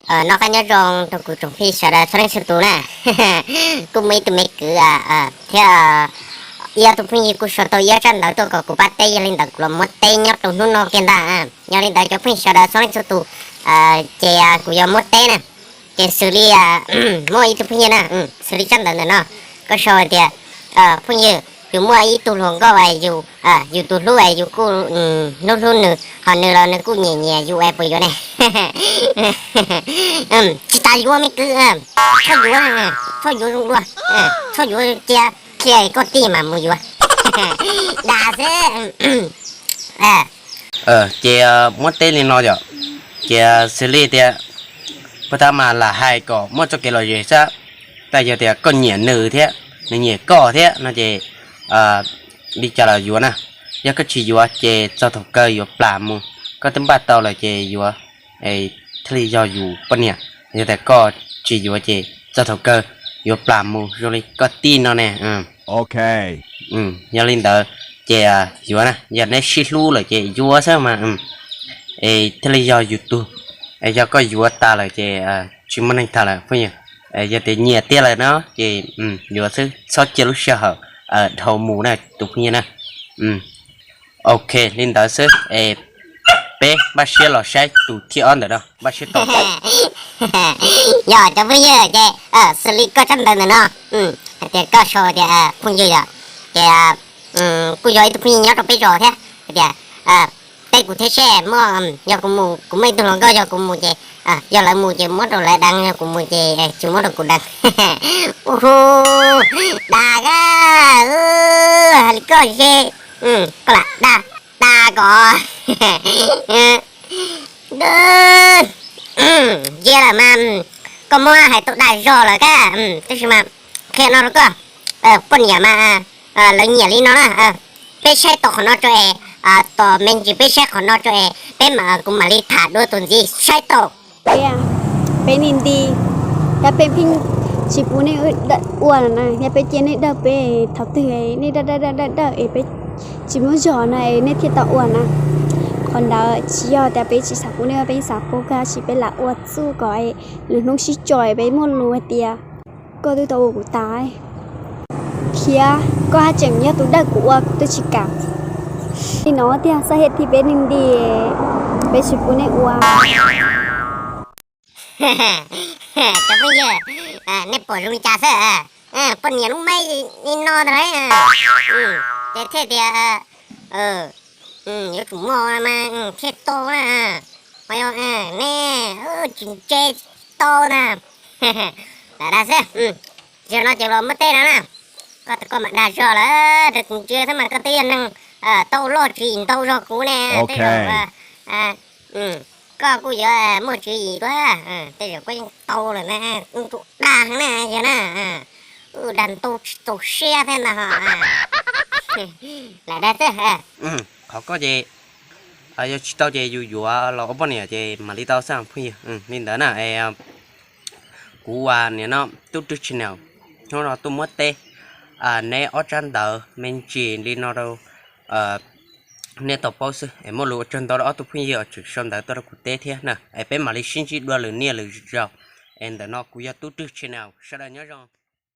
Noj qab nyob zoo rau kuv tsoom phooj ywg sawv daws txhua leej txhua tus na. Kuj muaj ib tug me kwv thiab ib ob tug phooj ywg kuj sau tau ib ob tsab ntawv tuaj kom kuv pab teb, yog li ntawd kuv los muab teb nyob rau hnub no kiag ntag. Yog li ntawd cov phooj ywg sawv daws txhua leej txhua tus, ces kuv yuav muab teb na. Ces xws li muaj ib tug phooj ywg na, xws li tsab ntawv ntawm no, koj sau hais tias, phooj ywg, yus muaj ib tug hluas nkauj es yus, yus tus hlub es yus kuj hlub hlub nws, ho nws los nws kuj nyiam nyiam yus es puas yuav ne? Tsis tas yuav me kwv, txhob yuav, txhob yuav zoo dua, txhob yuav cia, cia koj tij mas mus yuav. Dag xwb. Ces muab teb li no yom, ces xws li tias puag ta mas lam hais kom muaj txoj kev lom zem xwb. Tab yog tias koj nyiam nws thiab nws nyiam koj thiab no ces li cas los yuav na. Yog koj tsis yuav ces txog thaum kawg yuav plam mus. Koj twb npaj tau lawm ces yuav thiaj li yog yus poj niam. Yog tias koj tsis yuav ces txog thaum kawg yuav plam mus zoo li koj tij no ne. Yog li ntawd ces yuav na, yog neb sib hlub lawm ces yuav xwb mas, es thiaj li yog yus tug. Es yog koj yuav tas lawm ces tsis muaj neeg tag lawm phooj ywg. Yog tias nyiam tiag lawm no ces yuav xwb, txhob cia lub sij hawm dhau mus na tus phooj ywg na. Ok, li ntawd xwb es peb npaj siab los saib tus thib ob ntawm no, npaj siab tau. Yog cov phooj ywg ces xws li koj tsab ntawv ntawm no, hais tias koj sau tias phooj ywg yom, ces kuj yog ib tug phooj ywg nyob rau peb zos thiab, hais tias teb kuv thiab seb muaj, yog kuv mus, kuv muaj ib tug hluas nkauj, yog kuv mus ces, yog lawv mus ces muab rau lawv deev, yog kuv mus ces tsis muab rau kuv deev. Hu, dag, hais li koj ces koj lam dag, dag kom ntsia lawm mas koj muab hais tau dag zog lawm kab, tab sis mas qhia no rau koj, poj niam mas lawv nyiam li no na. Peb saib tau qhov no tso es, tos me ntsis peb saib qhov no tso es peb mam, kuv mam li tham dua tus ntxiv saib tau. Peb nti nti, yog peb pheej tsis pub nej ua na, yog peb cia nej dawj peb thaum twg nej dawj dawj dawj dawj es peb tsis muaj zog no es nej thiaj tau ua na. Qhov ntawd tsis yog tias peb tsis xav pub nej ua, peb xav pub kawg, tab sis peb lam ua txuj kom lwm hnub sib tso peb muaj lus hais tias koj twb tau ua kuv tas thiab koj haj tseem yog tus dawj kuv ua kuv twb tsis kam. Li no tiag xwb, thiaj peb nti nti, peb tsis pub nej ua. Cov phooj ywg, nej pom zoo li cas xwb? Poj niam lub meej li no ntag lauj. Ces thiaj tias yuav tsum muaj mas thiaj tau na. Ho yog nej tsis ntse tsis tau na. Lam dag xwb. Zaum no ces los muab teb no na. Koj, koj mam dag zog lawm, raws kuv ntsia xwb mas koj twb yog neeg tau loj tswv yim ntau zog kuv ne. Tej zaum koj kuj yuav muaj tswv yim dua. Tej zaum koj yeej tau lawm na, kuj dag na, yog na, dag ntau tsis txaus siab thiab ntag ho. Lam dag xwb. Qhov koj ces yog tsis tau ces yus yuav los ua poj niam ces mam li tau xwb phooj ywg. Li ntawd na, kuv ua niam no Tub Rwg Channel hnub no tuaj muab teb neb ob tsab ntawv me ntsis li no rau nej tau paub xwb es muaj lus ua tsaug ntau rau ob tug phooj ywg uas tseem sau ntawv tuaj rau kuv teb thiab na. Es peb mam li sib ntsib dua lwm niaj lwm zaus. Es ntawm no kuv yog Tub Rwg Channel, sawv daws nyob zoo.